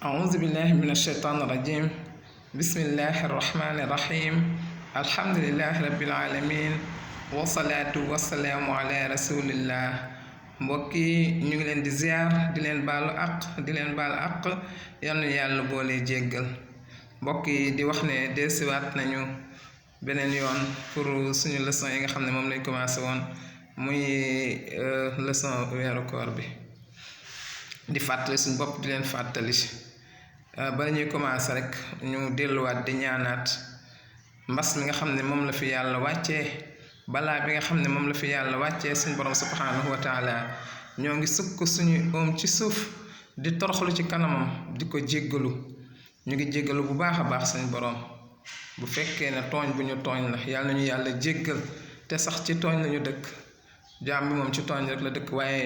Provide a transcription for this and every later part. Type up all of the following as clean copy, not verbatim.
أعوذ بالله من الشيطان الرجيم بسم الله الرحمن الرحيم الحمد لله رب العالمين والصلاة والسلام على رسول الله mbokki ñu ngi leen di ziar di leen baalu àq yal na yàlla boole jéggal mbokk yi di wax ne dellusiwaat nañu beneen yoon pour suñu leçon yi nga xam ne moom lañ commencé woon muy leçon weeru koor bi di fàttali suñu bopp di leen fàttali bala ñuy commencé rek ñu delluwaat di ñaanaat mbas mi nga xam ne moom la fi yàlla wàccee balaa bi nga xam ne moom la fi yàlla wàccee suñu borom subhanahu wa taala ñoo ngi sukk suñu oom ci suuf di toroxlu ci kanamam di ko jéggalu ñu ngi jéggalu bu baax a baax suñu borom bu fekkee ne tooñ bu ñu tooñ la yàlla nañu yàlla jéggal te sax ci tooñ lañu dëkk jaam bi moom ci tooñ rek la dëkk waaye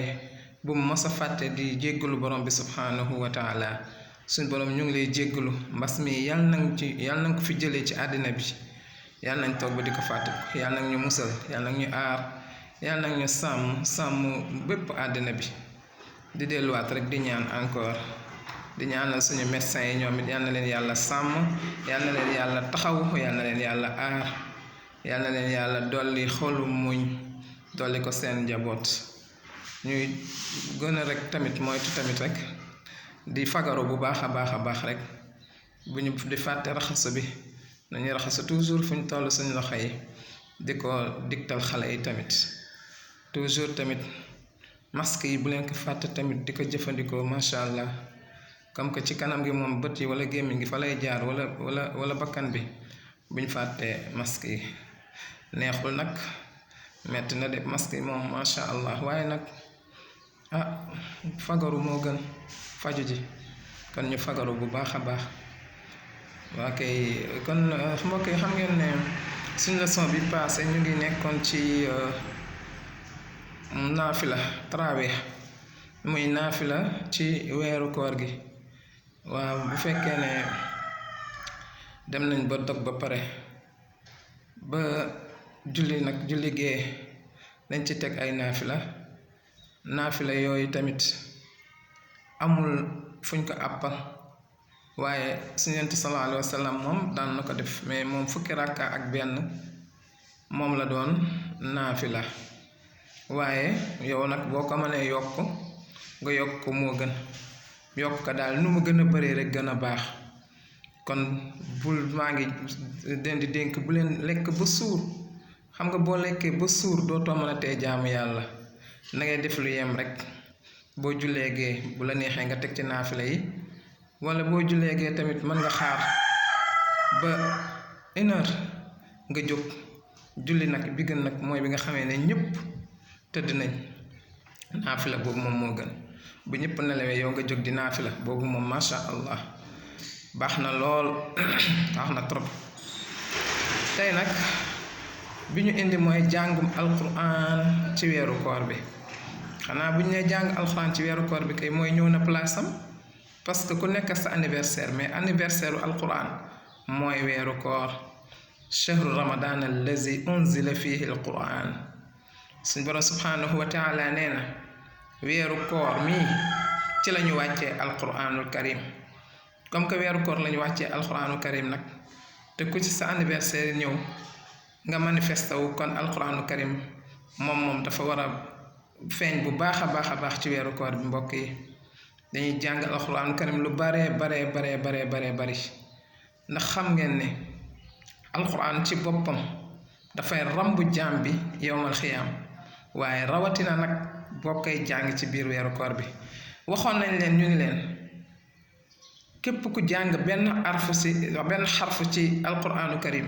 bu mu mos a fàtte di jéggalu borom bi subhanahu wa taala suñu borom ñu ngi lay jéggalu mbas mi yàlla nañ ko fi jëlee ci àddina bi yàlla nañ toog ba di ko fàtte yàlla nañ ñu musal yàlla nañ ñu aar yàlla nañ ñu sàmm bépp àddina bi di delluwaat rek di ñaan encore di ñaanal suñu médecins yi ñoom it yàlla na leen yàlla sàmm yàlla na leen yàlla taxaw yàlla na leen yàlla aar yàlla na leen yàlla dolli xolu muñ dolli ko seen njaboot ñuy gën a rek tamit moytu tamit rek di fagaru bu baax a baax rek bu ñu di fàtte raxasu bi nañu raxasu toujours fu ñu toll suñu loxo yi di ko digtal xale yi tamit toujours tamit masque yi bu leen ko fàtte tamit di ko jëfandikoo macha allah comme que ci kanam gi moom bët yi wala gémmiñ gi fa lay jaar wala bakkan bi buñ fàttee masque yi neexul nag metti na de masque yi moom macha allah waaye nag fagaru moo gën faju ji kon ñu fagaru bu baax a baax waa kay kon mbokk yi xam ngeen ne suñu leçon bi passé ñu ngi nekkoon ci naafila tarawih muy naafila ci weeru koor gi waaw bu fekkee ne dem nañ ba dog ba pare ba julli gee dañ ci teg ay naafila yooyu tamit amul fuñ ko àppal waaye suñu Yonent sallallahu alayhi wa sallam moom daan na ko def mais moom fukki rakka ak benn moom la doon naafila waaye yow nag boo ko mënee yokk nga yokk ko moo gën yokk ko daal nu mu gën a bëree rek gën a baax kon maa ngi den di dénk bu leen lekk ba suur xam nga boo lekkee ba suur dootoo mën a tee jaamu yàlla na ngay def lu yem rek boo julleegee bu la neexee nga teg ci naafila yi wala boo julleegee tamit mën nga xaar ba 1 heure nga jóg julli nag bi gën nag mooy bi nga xamee ne ñëpp tëdd nañ naafila boobu moom moo gën bu ñëpp nelawee yow nga jóg di naafila boobu moom macha allah baax na lool baax na trop tey nag bi ñu indi mooy jàngum alquran ci weeru koor bi xanaa bu ñu nee jàng alquran ci weeru koor bi kay mooy ñëw na place am parce que ku nekk sa anniversaire mais anniversaire u alquran mooy weeru koor chahru ramadan allazi unzila fihi alquran suñ borom subhanahu wa taala nee na weeru koor mii ci la ñu wàccee alquranul karim comme que weeru koor la ñu wàccee alquranul karim nag te ku ci sa anniversaire ñëw nga manifesté wu kon alquranul karim moom dafa war a feeñ bu baax a baax ci weeru koor bi mbokk yi dañuy jàng alquranul karim lu baree bari ndax xam ngeen ne alquran ci boppam dafay rambu jaam bi yowmal xiyaam waaye rawatina nag boo koy jàng ci biir weeru koor bi waxoon nañ leen ñu ni leen képp ku jàng benn xarfu ci alquranu karim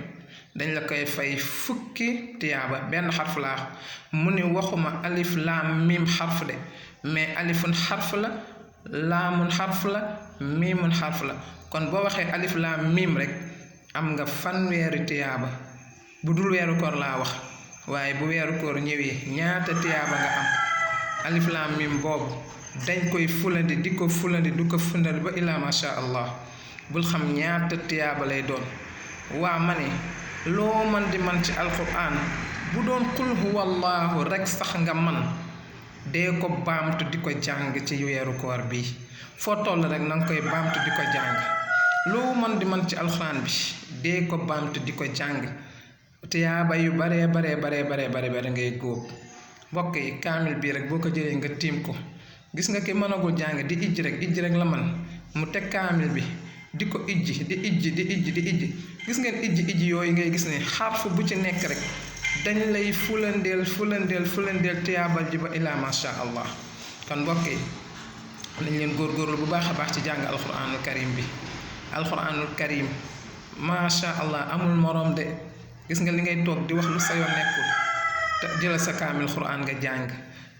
dañ la koy fay fukki tiyaaba benn xarfu laa mu ni waxuma alif laam miim xarf de mais alifun xarf la laamun xarf la miimun xarf la kon boo waxee alif laam miim rek am nga fanweeri tiyaaba bu dul weeru koor laa wax waaye bu weeru koor ñëwee ñaata tiyaaba nga am alif laam miim boobu dañ koy fulandi di ko fulandi du ko fundal ba ilaa masha allah bul xam ñaata tiyaaba lay doon waa ma ne loo man di man ci alquran bu doon qul huwallahu rek sax nga man dee ko baamtu di ko jàng ci weeru koor bi foo toll rek na nga koy baamtu di ko jàng loo mën di mën ci alxuraan bi dee ko baamtu di ko jàng tiyaaba yu baree bare ngay góob mbokk yi kaamil bii rek boo ko jëlee nga tiim ko gis nga ki mënagul jàng di ijji rek la man mu teg kaamil bi di ko ijji di ijji gis ngeen ijji yooyu ngay gis ne xarfu bu ci nekk rek dañ lay fulandeel tiyaabal ji ba ilaa masha allah kon mbokk yi nañ leen góorgóorlu bu baax a baax ci jàng alquranul karim bi alquranul karim masha allah amul moroom de gis nga li ngay toog di wax lu sa yoon nekkul te jëlal sa kaamil quran nga jàng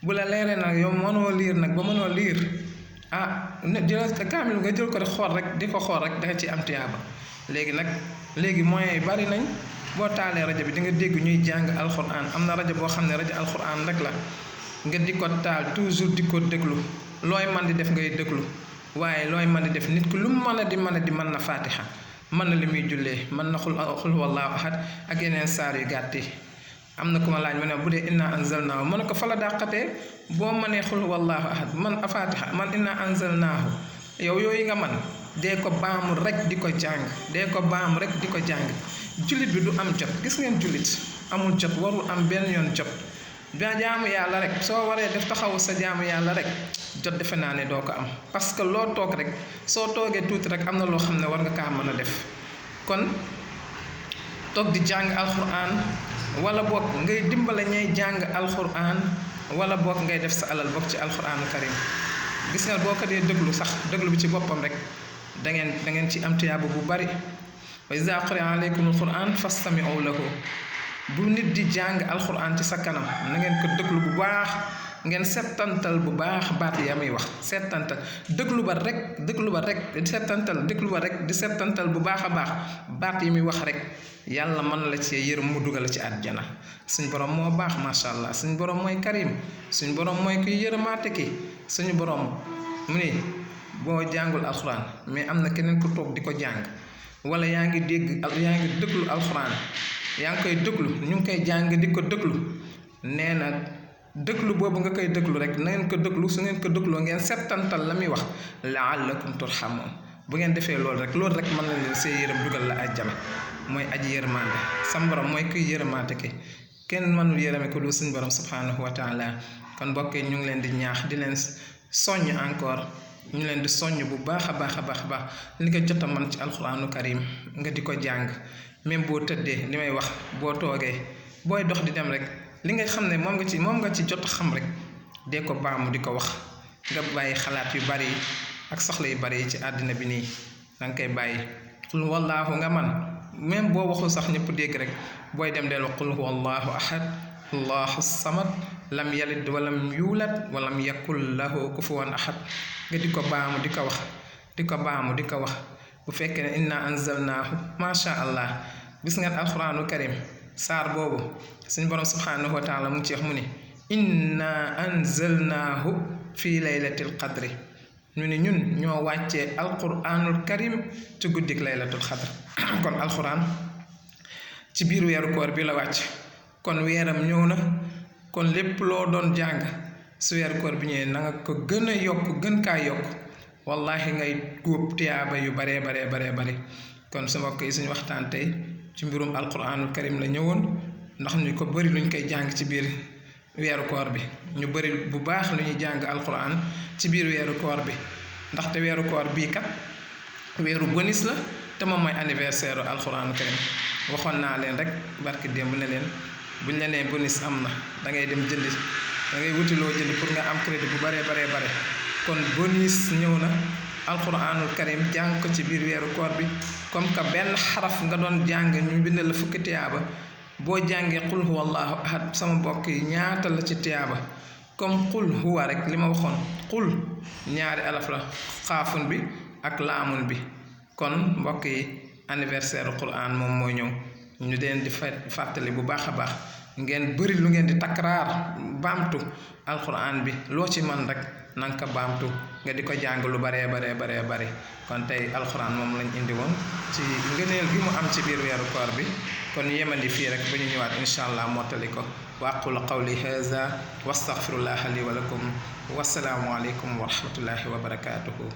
bu la leeree nag yow mënoo liir nag ba mënoo liir jëlal sa kaamil nga jël ko rek xool rek di ko xool rek danga ci am tiyaaba léegi moyens yi bari nañ boo taalee rajo bi di nga dégg ñuy jàng alquran am na rajo boo xam ne rajo alquran rek la nga di ko taal toujours di ko déglu looy man di def ngay déglu waaye looy man di def nit ku lu mu mën a di mën na fatiha mën na li muy jullee mën na xul huwallaahu ahad ak yeneen saar yu gàtt yi am na ku ma laaj ma ne bu dee inna anzalnaahu ma ne ko fa la dàqatee boo mënee xul huwallaahu ahad man fatiha man inna anzalnaahu yow yooyu nga man dee ko baamu rek di ko jàng jullit bi du am jot gis ngeen jullit amul jot warul am benn yoon jot jaamu yàlla rek soo waree def taxawu sa jaamu yàlla rek jot defe naa ne doo ko am parce que loo toog rek soo toogee tuuti rek am na loo xam ne war nga kaa mën a def kon toog di jàng alquran wala boog ngay dimbale ñay jàng alquran wala boog ngay def sa alal boog ci alquranu karim gis nga boo ko dee déglu sax déglu bi ci boppam rek da ngeen ci am tiyaaba bu bari wa iza quri'a alaykum alquran fastami'u lahu bu nit di jàng alquran ci sa kanam na ngeen ko déglu bu baax ngeen settantal bu baax baat ya muy wax settantal déglu ba rek di settantal bu baax a baax baat yi muy wax rek yàlla mën la ci yërëm mu dugal ci àjjana suñ borom moo baax masha allah suñ borom mooy karim suñ borom mooy kuy yërëmaate ki suñu borom mu ne boo jàngul alquran mais am na keneen ku toog di ko jàng wala yaa ngi déglu alxuraan yaa ngi koy déglu ñu ngi koy jàng di ko déglu nee na déglu boobu nga koy déglu rek na ngeen ko déglu su ngeen ko dégloo ngeen settantal la muy wax la'allakum turhamun bu ngeen defee loolu rek mën na leen see yërëm dugal la àjjana mooy aji yërmande sam borom mooy kuy yërëmaate ki kenn mënul yërëme ko lu suñ borom subhanahu wa taala kon mbokk yi ñu ngi leen di ñaax di leen soññ encore ñu leen di soññ bu baax a baax li nga jot a man ci alxuraanu karim nga di ko jàng même boo tëddee li may wax boo toogee booy dox di dem rek li nga xam ne moom nga ci jot a xam rek dee ko baamu di ko wax nga bàyyi xalaat yu bari ak soxla yu bari ci àddina bi nii danga koy bàyyi xul wallaahu nga man même boo waxul sax ñëpp dégg rek booy dem del wax qul huwallaahu ahad allahu samad lam yalid walam yuulad walam yakul lahu kufuwan ahad nga di ko baamu di ko wax bu fekkee ne inna anzalnaahu masha allah gis ngeen alquraanu karim saar boobu suñu borom subhanahu wa taala mu ngi ci wax mu ne inna anzalnaahu fi laylatil qadri ñu ne ñun ñoo wàccee alquraanul karim ci guddik laylatul qadr kon alquraan ci biir weeru koor bi la wàcc kon weeram ñëw na kon lépp loo doon jàng su weeru koor bi ñëwee na nga ko gën a yokk gën kaa yokk wallahi ngay góob tiyaaba yu baree bari kon su mbokk yi suñu waxtaan tey ci mbirum alquranul karim la ñëwoon ndax ñu ko bëri luñ koy jàng ci biir weeru koor bi ñu bëri bu baax lu ñuy jàng alquran ci biir weeru koor bi ndaxte weeru koor bii kat weeru bonus la te moom mooy anniversaire alquranul karim waxoon naa leen rek barki démb ne leen buñ la nee bonus am na da ngay dem jëndi da ngay wutiloo jënd pour nga am crédit bu bare kon bonus ñëw na alquranul karim jàng ko ci biir weeru koor bi comme que benn xaraf nga doon jàng ñu bind la fukki tiyaaba boo jàngee qul huwallahu ahad sama mbokk yi ñaata la ci tiyaaba comme qul huwa rek li ma waxoon qul ñaari alaf la xaafun bi ak laamun bi kon mbokk yi anniversaire quran moom mooy ñëw ñu leen di fàttali bu baax a baax ngeen bëri lu ngeen di takraar baamtu alquran bi loo ci man rek nanga ko baamtu nga di ko jàng lu baree bari kon tey alquran moom lañ indi woon ci ngëneel gi mu am ci biir weeru koor bi kon yemandi fii rek ba ñu ñëwaat incha allah mottali ko wa aqulu qawli hadha wa astaghfirullaha li wa lakum. Wassalaamu aleykum wa rahmatullahi wa barakatuhu.